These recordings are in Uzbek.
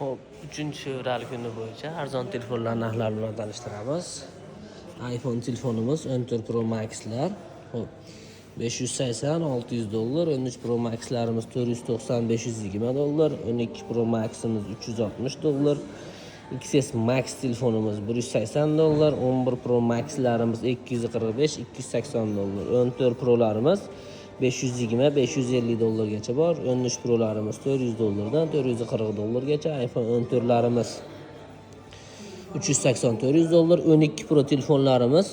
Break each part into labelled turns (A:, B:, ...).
A: Xo'p, 3-fevral kuni bo'yicha arzon telefonlar narxlari bilan tanishtiramiz. iPhone telefonimiz 14 Pro Max'lar. Xo'p, 580 600 dollar, 13 Pro Max'larimiz 490 520 dollar, 12 Pro Max'imiz 360 dollar. XS Max telefonimiz 180 dollar, 11 Pro Max'larimiz 245 280 dollar, 14 Pro'larimiz 520 550 dollargacha bor, 13 Pro'larimiz 400 dollardan 440 dollargacha, iPhone 14'larimiz 380 400 dollar, 12 Pro telefonlarimiz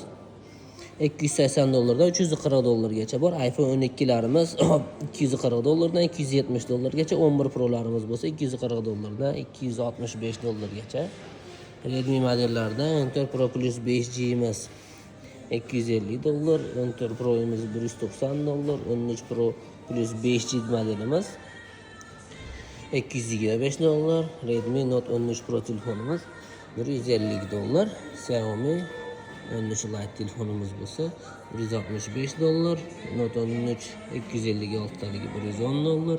A: 280 dollardan 340 dollargacha bor. iPhone 12'larimiz 240 dollardan 270 dollargacha, 11 Pro'larimiz bo'lsa 240 dollardan 265 dollargacha. Redmi modellardan 14 Pro Plus 5G'imiz 250 dollar, 14 Pro'miz 190 dollar, 13 Pro Plus 5G modelimiz 225 dollar, Redmi Note 13 Pro telefonimiz 150 dollar, Xiaomi 13 Lite telefonimiz bo'lsa 165 dollar, Note 13 256 taligi 110 dollar,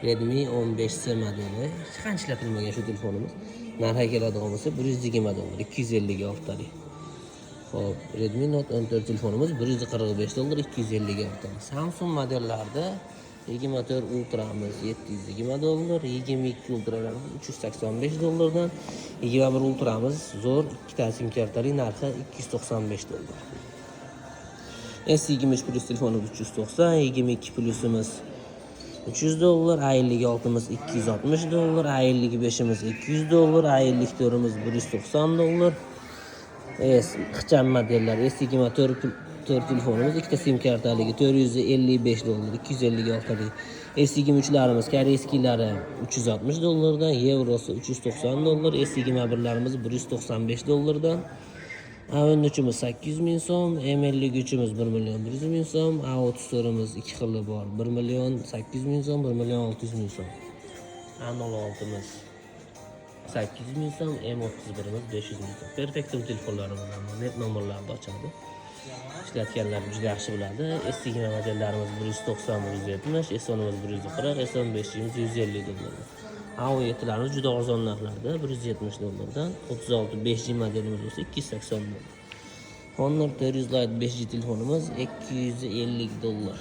A: Redmi 15C modeli hech qancha ishlatilmagan shu telefonimiz narxi keladigan bo'lsa 120 dollar, 256 talik. Xo'p, Redmi Note 14 telefonimiz 145 dollar, 256 talik. Samsung modellarida 24 Ultramiz 720 dollar, 22 Ultralarimiz 385 dollardan, 21 Ultramiz zo'r ikkita sim kartali narxi 295 dollar. S23 Plus telefonimiz 390, 22 Plusimiz 300 dollar, A56'miz 260 dollar, A55'imiz 200 dollar, A54'imiz 190 dollar. S ixcham modellar S24 4 telefonimiz ikkita sim kartaligi 455 dollar, 256 talik. S23'larimiz корейский lari 360 dollardan, yevrosi 390 dollar, S21'larimiz 195 dollardan. A13'imiz 800 ming so'm, M53'imiz 1 million 100 ming so'm, A34'imiz ikki xili bor, 1 million 800 ming so'm, 1 million 600 ming so'm. A06'miz 800 ming so'm, M31'imiz 500 ming so'm. Perfectum telefonlarimiz ham bor, net nomerlarni ochadi. Ishlatganlar juda yaxshi biladi. S20 modellarimiz 190, 170, S10'imiz 140, S15'imiz 150 dollar. A17'larimiz juda arzon narxlarda 170 dollardan, 36 5G modelimiz bo'lsa 280 dollar. Honor 400 Lite 5G telefonimiz 250 dollar.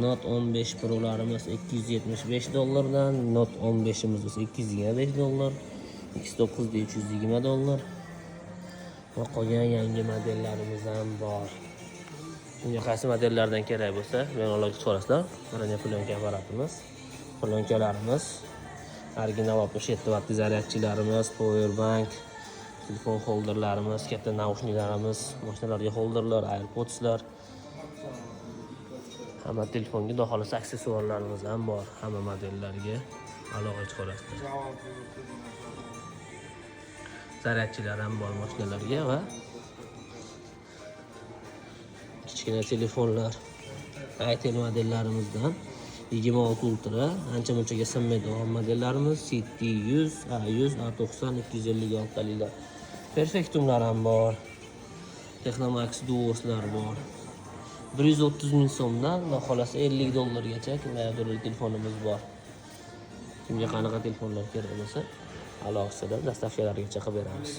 A: Note 15 Pro'larimiz 275 dollardan, Note 15'imiz bo'lsa 225 dollar, X9 320 dollar. Va qolgan yangi modellarimiz ham bor. Unga qaysi modellardan kerak bo'lsa, bemalol chiqarasizlar. Mana plyonka apparatimiz, plyonkalarimiz, original 67 vattli zaryadchilarimiz, power bank, telefon holderlarimiz, katta наушник larimiz, mashinalarga holderlar, AirPodslar. Hamma telefonga, xudo xohlasa, aksessuarlarimiz ham bor. Hamma modellarga aloqa chiqarasizlar. Zaryadchilar ham bor mashinalarga va kichkina telefonlar Itel modellarimizdan 26 Ultra ancha munchaga sinmaydigan modellarimiz CT 100, A100, A90 256 taliklar. Perfectumlar ham bor. Technomax Duoslar bor. 130 ming so'mdan xudo xohlasa 50 dollargacha kimgadir telefonimiz bor. Kimga qanaqa telefonlar kerak bo'lsa, aloqasida доставка largacha qilib beramiz.